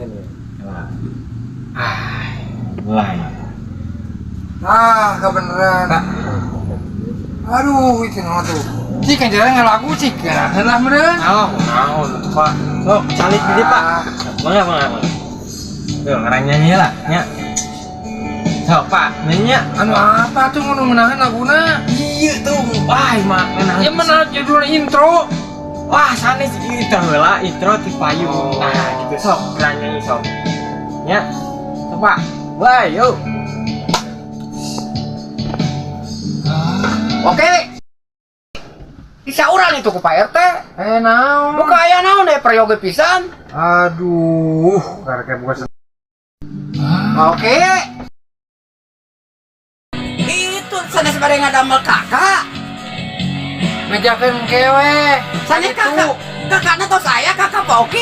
Ini. Ah, mulai. Ah, kebeneran. Aduh, itu naon tuh. Cik kan jalan ngalagu cik. Nah, lah meureun. Oh, naon tuh, Pak. Sok, calik di Pak. Mangga, mangga, mangga. Tuh, ngarang nyanyi lah, nya. Sok, Pak, nyanyi. Anu apa tuh ngono ngeunaheun laguna? Iya tuh, wah, mah ngeunah. Ya mana judulnya intro. Wah, sanes intro heula, intro ti payung. Oh. Nah, gitu sok, ngarang nyanyi sok. Nya. Sok, Pak. Mulai, yuk. Oke. Disauran itu ku Pak RT. Eh, naon? Buka aya naon deh prayoga pisan. Aduh, karek bukan. Oke. Itu sanes bade ngadamel kakak. Ngejakeun kewe. Sanes kakak. Kakakna tos aya, kakak Pak Oki.